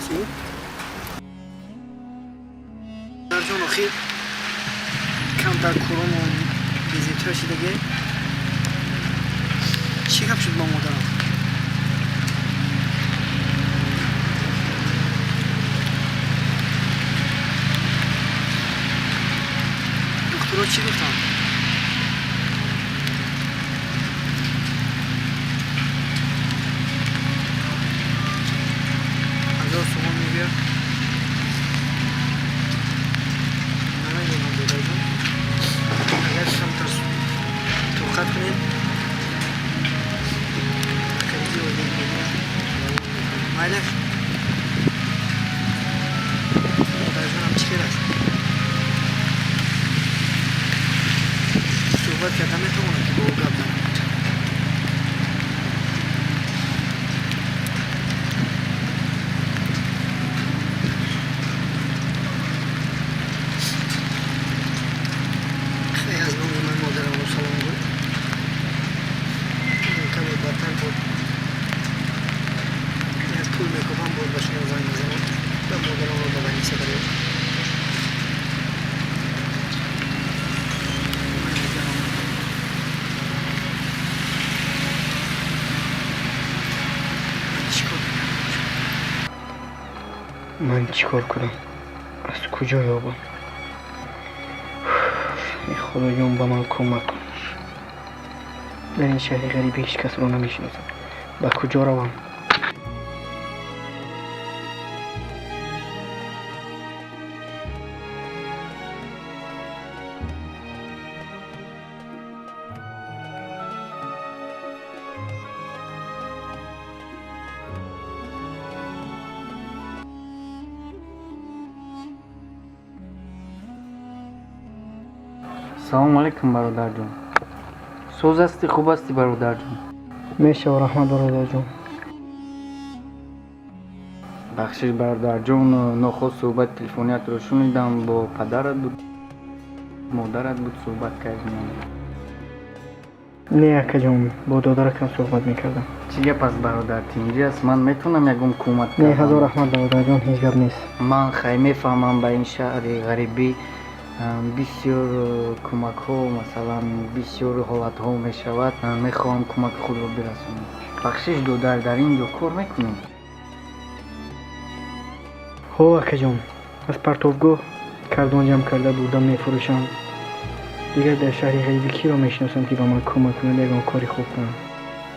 Ҳастӣ, модарҷон? Охир камтар коромон безебтар шидаге. Чӣ гап шуд бо модарам? Духтуро чӣ гуфтанд? 1000 сомон мегӯяд. Намедонам, додарҷон, агар камтар тоқат кунед, қариби ойлик мегирам, майлаш. Модарҷонам чӣ хел аст? Суҳбат карда метавонам, ки бо ӯ гап занам? Хеле аз номи ман модарамро салом гӯй. Каме бадтар буд, як пул мекобам, боз ба шумо занг мезанам ва модарамро ба больница барем. Ман мезанам. Ман чӣ кор мекардам? Ман чӣ кор кунам? Аз куҷо ёбам? Э, Худоҷон, ба ман кӯмак кун. Дар ин шаҳри ғарибӣ ҳеҷ касро намешиносам. Ба куҷо равам? Салому алайкум, бародарҷон. Соз ҳастӣ, хуб ҳастӣ, бародарҷон? Мешава, раҳмат, бародарҷон. Бахшиш, бародарҷон, нохост суҳбати телефониятро шунидам. Бо падарат буд, модарат буд суҳбат кардем? Не, акаҷон, бо додаракам суҳбат мекардам. Чӣ гап аст, бародар? Тинҷӣ аст? Ман метавонам ягон кӯмак Не, ҳазор кардам? раҳмат, бародарҷон, ҳеҷ гап нест. Ман хай мефаҳмам, ба ин шаҳри ғарибӣ бисёр кӯмакҳо, масалан, бисёр ҳолатҳо мешавад. Мехоҳам кӯмаки худро бирасонам. Бахшиш, додар, дар ин ҷо кор мекунӣ? Ҳо, акаҷон, аз партовгоҳ кардон ҷамъ карда бурда мефурӯшам. Дигар дар шаҳри ғарибӣ киро мешиносам, ки ба ман кӯмак кунад, ягон кори хуб кунам?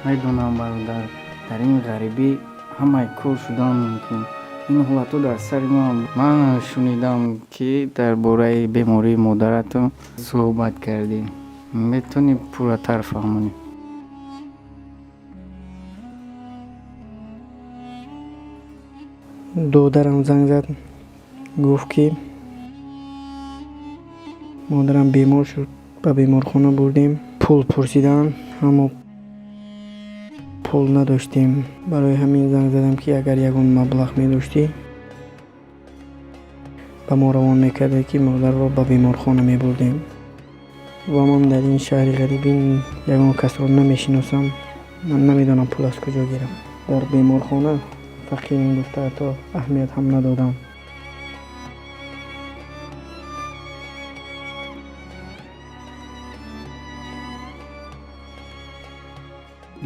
Медонам, бародар, дар ин ғарибӣ ҳамаи кор шудан мумкин. Ин ҳолатҳо дар сари ман. Ман шунидам, ки дар бораи бемории модаратон суҳбат кардӣ. Метавонӣ пурратар фаҳмонӣ? Додарам занг зад, гуфт, ки модарам бемор шуд, ба беморхона бурдем, пул пурсиданд, аммо пул надоштем. Барои ҳамин занг задам, ки агар ягон маблағ медоштӣ, ба мо равон мекардед, ки модарро ба беморхона мебурдем. Ва ман дар ин шаҳри ғарибӣ ягон касро намешиносам. Ман намедонам, пул аз куҷо гирам. Дар беморхона фақирем гуфта, ҳатто аҳамият ҳам надодам.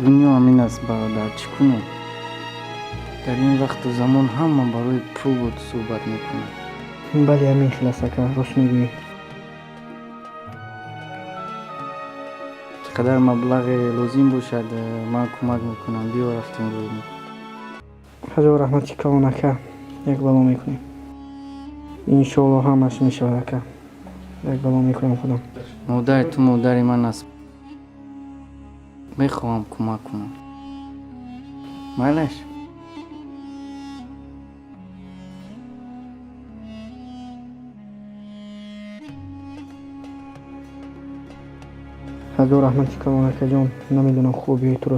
Дунё ҳамин аст, бародар, чӣ кунем? Дар ин вақту замон ҳама барои пул бо ту суҳбат мекунад. Бале, ҳамин хел аст, ака, рост мегӯӣ. Чӣ қадар маблағе лозим бошад, ман кӯмак мекунам. Биё, рафтем рӯй. Ҳазор раҳмати калон, ака. Як бало мекунем, иншоалло, ҳамаш мешавад, ака. Як бало мекунам худам. Модари ту модари ман аст, мехоҳам кӯмак кунам. Майлаш. Ҳазор раҳмати калон, акаҷон. Намедонам, хубиҳои туро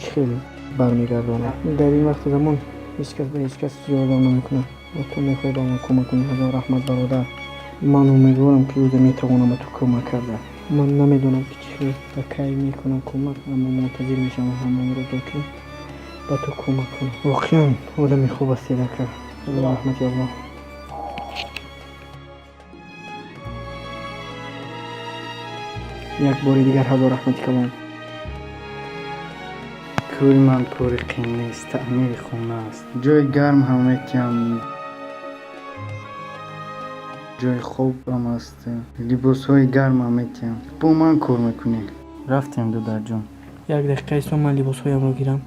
чӣ хел бармегардонам. Дар ин вақту замон ҳеҷ кас ба ҳеҷ кас ёрдам намекунад ва ту мехоҳӣ ба ман кӯмак кунӣ. Ҳазор раҳмат, бародар. Ман умедворам, ки рӯзе метавонам ба ту кӯмак карда. Ман намедонам, ки чӣ хел ва кай мекунам кӯмак, аммо мунтазир мешавам ҳамон рӯзо, ки Ба ту кӯмак кунам. Воқеан одами хуб ҳастед, ака. Раҳмати Аллоҳ. Як бори дигар ҳазор раҳмати калон. Кори ман кори қин нест, таъмири хона аст. Ҷои гарм ҳам метиҳам, ҷои хоб ҳам аст, либосҳои гарм ҳам метиҳам. Бо ман кор мекунӣ. Рафтем, додарҷон. Як дақиқа исто, ман либосҳоямро гирам.